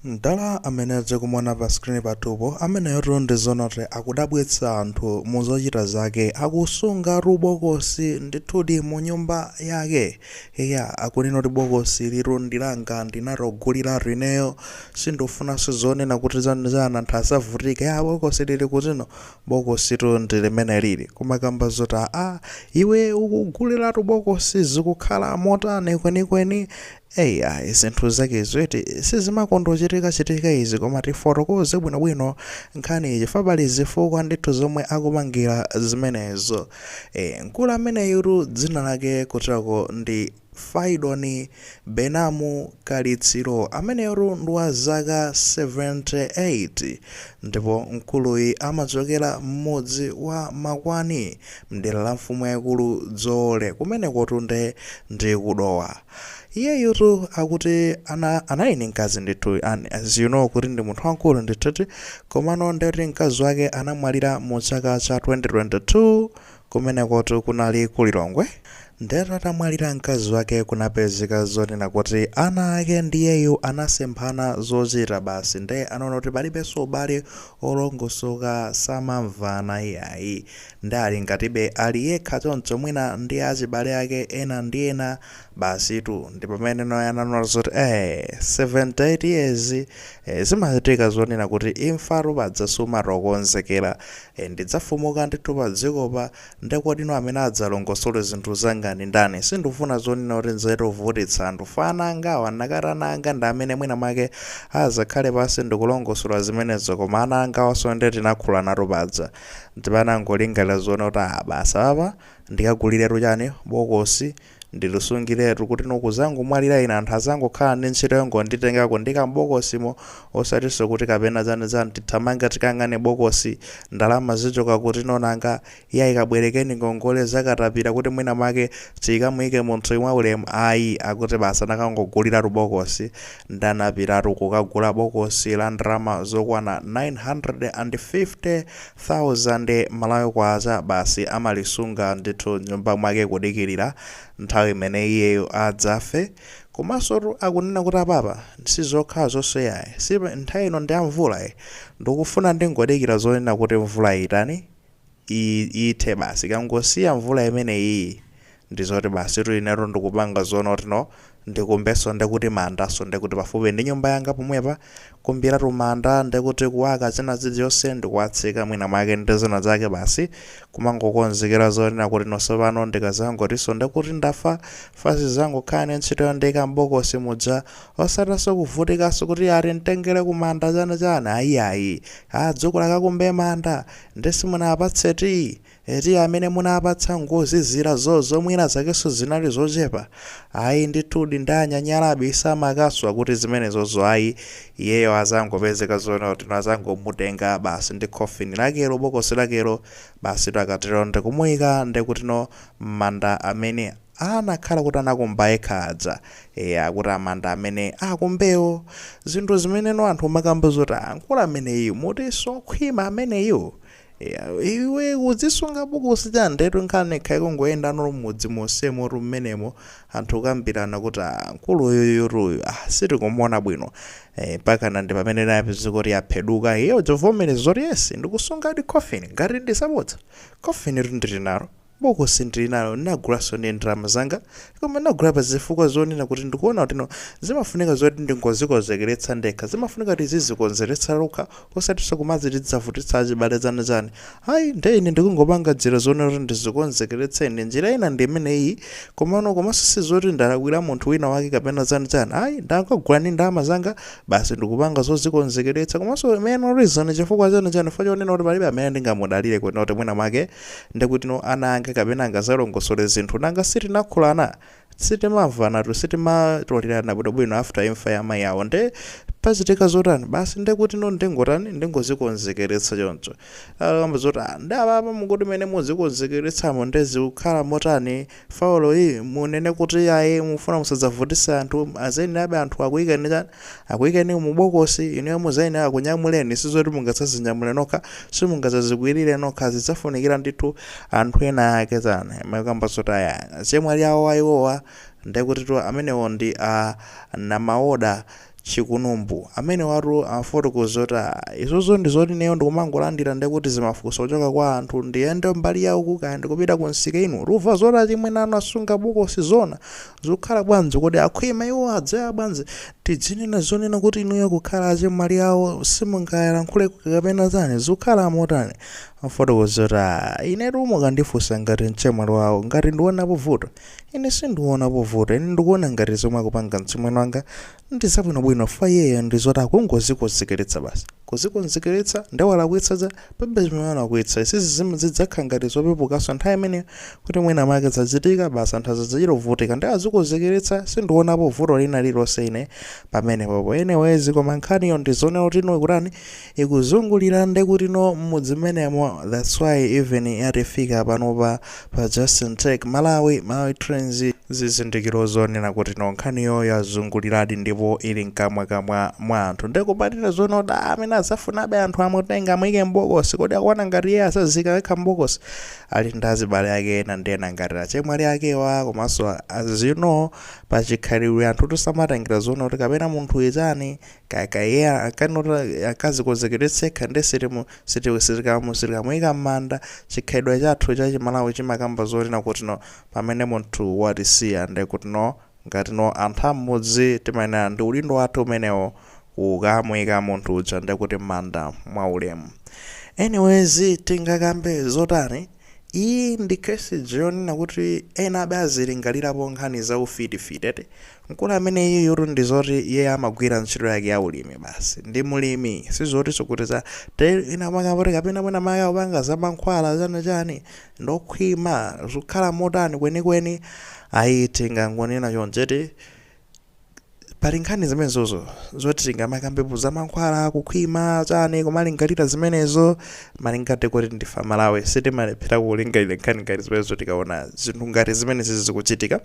Mdala amene tikumuona pa screen pathupo ameneyotu ndi zonoti akudabwitsa anthu mu zochita zake. Akusungatu bokosi ndithudi mu nyumba yake. Eya, akunena kuti bokosi litu ndi langa, ndinatoguliratu ineyo, sindifunanso zonena kuti chani anthu asavutike. Ya, bokosi lili kutino? Bokositu ndi limene lili. Kumakamba zoti aa, iwe ukuguliratu bokosi, zikukhala motani kwenikweni? Eya, zinthu zakezo eti sizimakondochitika-chitika izi, koma tifotokoze bwinobwino nkhani iyi chifukwa pali zifukwa ndithu zomwe akupangira zimenezo. Mkulu ameneyutu dzina lake kutako ndi Faidoni Benamu Kalitsiro. Ameneyotu ndi wa zaka 78 ndipo mkuluyi amachokera m'mudzi wa Makwani mdera la mfumu yaikulu Dzoole, kumenekotu nde ndi kudowa. Iyeyutu akuti anali ndi mkazi ndithu, and as you know kuti ndi munthu wamkulu ndithuti, komano ndekuti mkazi wake anamwalira mu chaka cha 2022 kumenekotu kunali ku Lilongwe. Ndetu atamwalira mkazi wake kunapezeka zonena kuti ana ake ndiyeyu anasemphana zochita basi, nde anaona kuti palibenso ubale olongosoka, samamvana iyayi, nde ali ngatibe ali yekha choncho mwina ndi achibale ake ena ndi ena basitu. Ndi pamene naye anaona zoti 78 years, zimachitika zonena kuti imfatu padza sumatokonzekera. Ndidzafumuka ndithu pa dzikopa, ndekodino amene adzalongosole zinthu zanga ndi ndani? Sindifuna zonena kuti nzetovutitsa anthu. Fana angawa nakati ana anga ndi amene mwina mwake azakhale pasi ndikulongosola zimenezo, koma ana angawanso nde tinakhula nato padza. Ndipo anangolingalira zoona kuti ah, basi apa ndikaguliretu chani, bokosi, ndilisungiretu kuti nokuzangomwalira ine anthu azangokhala ndi ntchito yongonditengako ndika m'bokosimo, osatinso kuti kapena chani chani tithamange tikang'ane bokosi, ndalama zichoka kuti nonanga iye ikabwerekeni ngongole zakatapira kuti mwina mwake tikamuyike munthu mwaulemu. Ayi, akuti basi anakangoguliratu bokosi. Ndanapitatu kukagula bokosi la ndalama zokwana 950,000 Malawi kwacha. Basi amalisunga ndithu nyumba mwake kudikirira nthawi imene iyeyo adzafe. Komanso akunena kuti apapa sizokhala zonse yayi, si nthawi ino ndi amvula yi, ndikufuna ndingodikira zonena kuti mvula itani, ithe basi. Kangosiya mvula imene iyi, ndizoti basi tu inetu ndikupanga zoona kuti no, ndikumbenso ndekuti mandaso ndekuti pafupi ndi nyumba yanga pomwepa, kumbiratu manda, ndekuti kuwaka zina zilizonse ndikuwatsika mwina mwake ndi zina zake, basi kumangokonzekera zonena kuti nonso pano ndikazangotinso ndekuti ndafa, fasi zangokhala ndi ntchito yondiyika m'bokosi muja, osatanso kuvutikanso kuti ati mtengere kumanda chani chani. Ayiayi, adzukulu akakumbe manda ndesimunapatse tiyi eti, amene munapatsa ngozizira zomwera zakenso zinali zochepa. Ayi ndithudi, ndi anyanyalabe isamakaswa kuti zimenezozo ayi, iyeyo azangopezeka zoona kuti azangomutenga basi ndi coffin lakelo, bokosi lakelo basi, akatero ndikumuyika ndikuti no manda amene anakhala kuti anakumba yekha aja. Akuti amanda amene akumbewo, zinthu zimeneno anthu makamba zoti ankulu ameneyu muti sokhwima ameneyu, iwe kuzisunga bokosi chani? Ndetu nkhani khayi kungoyenda no mudzi monsemo mmenemo, anthu kukambirana kuti mkulu uyuyutuyu sitikumuona bwino, mpakana ndi pamene napeza kuti yapheduka. Iye ujovomereza zoti yes, ndikusungadi coffin, ngati ndisabodza, coffin tu ndili nalo, bokosi ndili nalo, ndinagulanso ndi ndalama zanga, koma ndinagula pa zifukwa zonena kuti ndikuona kuti no, zimafunika zoti ndingozikonzekeretsa ndekha, zimafunika kuti zizikonzeretsa lokha, osatinso kumadzi tidzavutitsa achibale chani chani. Ayi, nde ine ndikungopanga njira zonena kuti ndizikonzekeretseni, njira ina ndi imeneyi. Komano komanso sizoti ndalakwira munthu wina wake kapena chani chani, ayi, ndangogula ndi ndalama zanga, basi ndikupanga zozikonzekeretsa. Komanso imene reason, chifukwa chani chani, chifukwa chonena kuti palibe amene ndingamudalire kuti kuti mwina mwake ndikuti no ana anga kapena angazalongosole zinthu, nanga sitinakhulana, sitimamvanatu, sitimatolirana bwinobwino after imfa ya mayi awo, nde pachitika zotani? Basi ndekuti no ndingotani, ndingozikonzekeretsa choncho. Akamba zoti ndi apapa mukuti mene muzikonzekeretsamo ndezikukhala motani? Faulo iyi munene kuti ayi, mufuna musadzavutitse anthu, azenerabe anthu akuyikeni chani, akuyikeni mubokosi, inuyo muzayenera akunyamuleni. Sizoti mungadzazinyamule nokha, simungadzazikwirire nokha, zidzafunikira ndithu anthu ena ake chani. Makamba zoti aya chemwali awo ayiwowa, ndekuti tu amenewo ndi a Namaoda. Chikunumbu amenewatu amafotokoza kuti izozo ndi zoti ineyo ndikumangolandira ndekuti zimafunso kuchoka kwa anthu, ndiyende mbali ya uku kaya ndikupita ku msika, inu rumva zoti achimwene anu asunga bokosi, zona zikukhala bwanji? Kodi akhwima iwo adzeya bwanji? Tidzinena zonena kuti inuyo kukhala achemwali awo simungayankhule kapena zani, zikukhala motani? Afotokoza kuti inetu mukandifunsa ngati mchemwali wawo ngati ndionapo vuto, ine sindionapo vuto. Ine ndikuona ngati zomwe akupanga mchimwene wanga ndi zabwinobwino. Fa iyeyo ndi zoti akungozikonzekeretsa basi, kuzikonzekeretsa. Ndewalakwitsa za pebe zimene alakwitsa isizi zidzakhala ngati zopepukanso nthawi imeneyo kuti mwina make zachitika basi, anthu azadzachita kuvutika, ndi azikonzekeretsa. Sindionapo vuto lina lililonse ine pamenepopo. Anyways, koma nkhaniyo ndi zonena kuti ino ikutani, ikuzungulira ndekuti no mmudzi mmenemo. That's why even yatifika panopa pa Justin Tech Malawi, Malawi Trends, zizindikiro zonena kuti no nkhaniyo yazunguliradi ndipo ili mkamwakamwa mwa anthu. Ndikupatira zonoda amene azafunabe anthu amutenga amuyike mbokosi. Kodi akuona ngati iye asazika yekha mbokosi? Ali ndi azibale ake ena ndi ena ngati achemwali akewa. Komanso, as you know, pachikhalidwe anthu tisamatengera zoona kuti kapena munthu ichani kaka iye akanoti akazikonzekeretsa yekha ndi sitikamuyika m'manda. Chikhalidwe chathu chachimalawi chimakamba zonena kuti no pamene munthu watisiya, ndi kuti no ngati no anthu am'mudzi timayenera ndi udindo wathu umenewo kukamuyika munthu uja ndekuti m'manda mwaulemu. Anyways, tingakambe zotani? Iyi ndi case yonena kuti ena abe azilingalirapo nkhani za ufitifiti ete. Mkulu amene iyoyo ndi zoti iye amagwira ntchito yake ya ulimi basi, ndi mulimi. Sizotinso kuti za te ina makapoti kapena mwina maka kupanga za mankhwala chani chani, ndokhwima zikukhala motani kwenikweni? Ayi, tingangonena choncheti pali nkhani zimenezozo zoti tingamakambepo za mankhwala, kukhwima chani, kumalingalira zimenezo. Malingati kuti ndifa Malawi, sitimalephera kulingalira nkhani ngati zimenezo tikaona zinthu ngati zimenezi zikuchitika.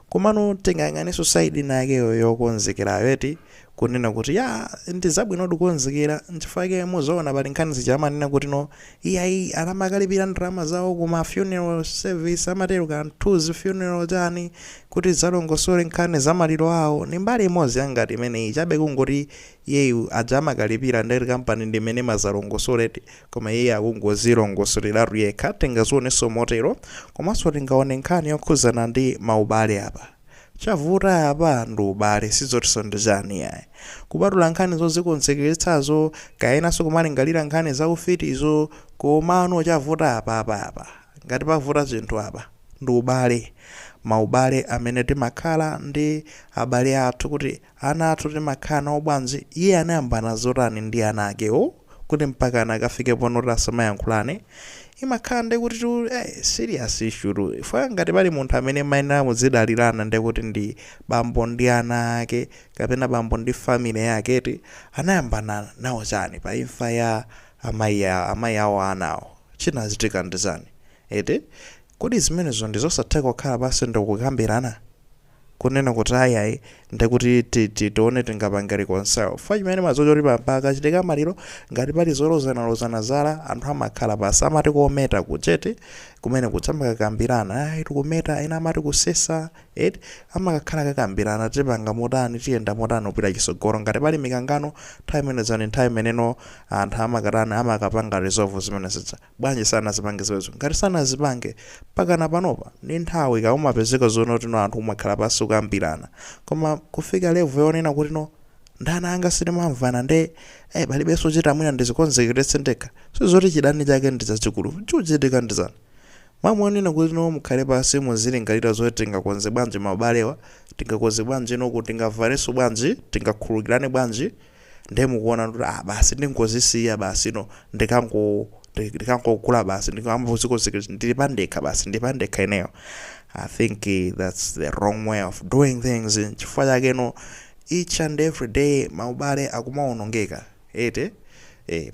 Komano tingayang'anenso side inakeyo yokonzekerayo eti, kunena kuti ya ndi zabwino kukonzekera. Nchifukwa muzoona pali nkhani zija amanena kuti no iyayi, anamakalipira ndalama zawo kuma funeral service, amatero kanthuzi funeral chani, kuti zalongosole nkhani za maliro awo. Ni mbali imodzi yangati imeneyi chabe, kungoti iyeyu aja amakalipira ndeti kampani ndimene mazalongosoleti, koma iye akungozilongosoleratu yekha. Tingazionenso motero. Komanso tingaone nkhani yokhuzana ndi maubale apa. Chavuta apa ndi ubale, sizotinso ndi chani yayi. Kupatula nkhani zozikonzekeretsazo, kayenanso kumalingalira nkhani za ufitizo, komano chavuta apa apa, ngati pavuta chinthu apa ndi ubale, maubale amene timakhala ndi abale athu, kuti ana athu timakhala nawo bwanji? Iye anayambana zotani ndi ana akewo kuti mpaka anakafike pano kuti asamayankhulane? Imakhala ndi kuti tu serious issue tu. Ifo ngati pali munthu amene mayenera muzidalirana, ndi kuti ndi bambo ndi ana ake kapena bambo ndi family yake ti, anayambana nawo chani pa imfa ya amayi awo anawo? Chinachitika ndi chani eti? Kodi zimenezo ndi zosatheka kukhala pansi ndikukambirana, kunena kuti ayayi, ndikuti tione tingapange reconcile? Fa chimene mazochoti pakachitika maliro, ngati pali zolozanalozana zala, anthu amakhala pasi, amati kometa kuchete kumene kuchamakakambirana, ayi tikumeta, ena amati kusesa eti, amakakhala kakambirana tipanga motani, tiyenda motani kupita chisogolo. Ngati pali mikangano, nthawi imenezani nthawi imeneno anthu amakatani, amakapanga resolve zimene zidza. Bwanji sanazipange zimenezo? Ngati sanazipange pakana panopa, ndi nthawi kaumapezeka zoona kuti no anthu umakhala pansi kukambirana. Koma kufika level yonena kuti no ndana anga sitimamvana, nde palibenso chita mwina ndizikonzekeretse ndekha, sizoti chidani chake ndi chachikulu. Chikuchitika ndi chani? Mwamuonena kuti no mukhale pansi muzilingalira zoti tingakonze bwanji maubalewa, tingakonze bwanji noku, tingavalenso bwanji, tingakhululukirane bwanji. Nde mukuona kuti basi ndingozisiya basi, no ndikangogula basi, ndikambozikonzekera ndili pandekha basi, ndi pandekha ineyo. I think that's the wrong way of doing things. Chifukwa chake no each and every day maubale akumaonongeka ete.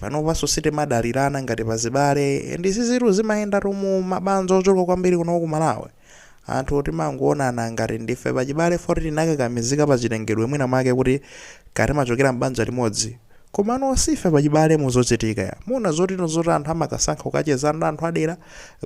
Panopanso sitimadalirana ngati pazibale, ndi ziziru zimayenda mu mabanja ochuluka kwambiri kuno ku Malawi. Anthu timangoonana ngati ndife pachibale, foti tinakakamizika pachilengedwe mwina mwake kuti katimachokera m'banja limodzi. Komano sife pachibale muzochitika ya. Muona zoti zoti anthu amakasankha kukacheza ndi anthu adera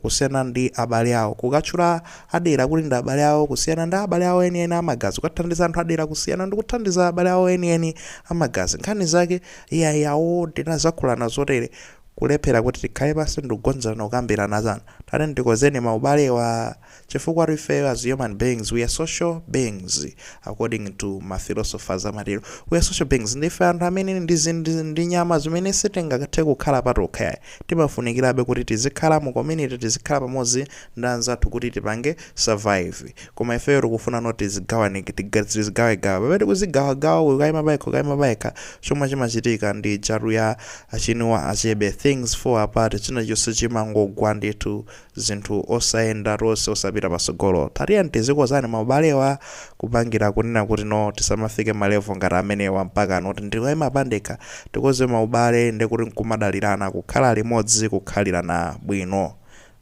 kusiyana ndi abale awo, kukatchula adera kuti ndi abale awo kusiyana ndi abale awo enieni amagazi, kukathandiza anthu adera kusiyana ndi kuthandiza abale awo enieni amagazi. Nkhani zake iyayawo ndinazakhulana zotere, kulephera kuti tikhale pansi ndikugonzana, kukambirana zana tati ndikozeni maubalewa, chifukwa ife as human beings, we are social beings. According to ma philosophers amatero, we are social beings. Ndife anthu amene ndi nyama zimene sitingathe kukhala patokha. Timafunikirabe kuti tizikhala mu community, tizikhala pamodzi ndi anzathu kuti tipange survive. Koma ifeyo tikufuna no tizigawanike, tizigawegawe. Pamene tikuzigawagawa, kukayima payekha, kukayima payekha, chomwe chimachitika ndi chatu ya Chinua Achebe, "Things Fall Apart". China chonse chimangogwa ndithu, zinthu osayenda, tonse osapita pasogolo. Tatiya tizikozani maubalewa, kupangira kunena kuti no, tisamafike ma level ngati amenewa mpaka noti ndikayima pandekha. Tikoze maubale, ndikuti nkumadalirana, kukhala limodzi, kukhalirana bwino,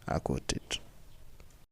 akuti.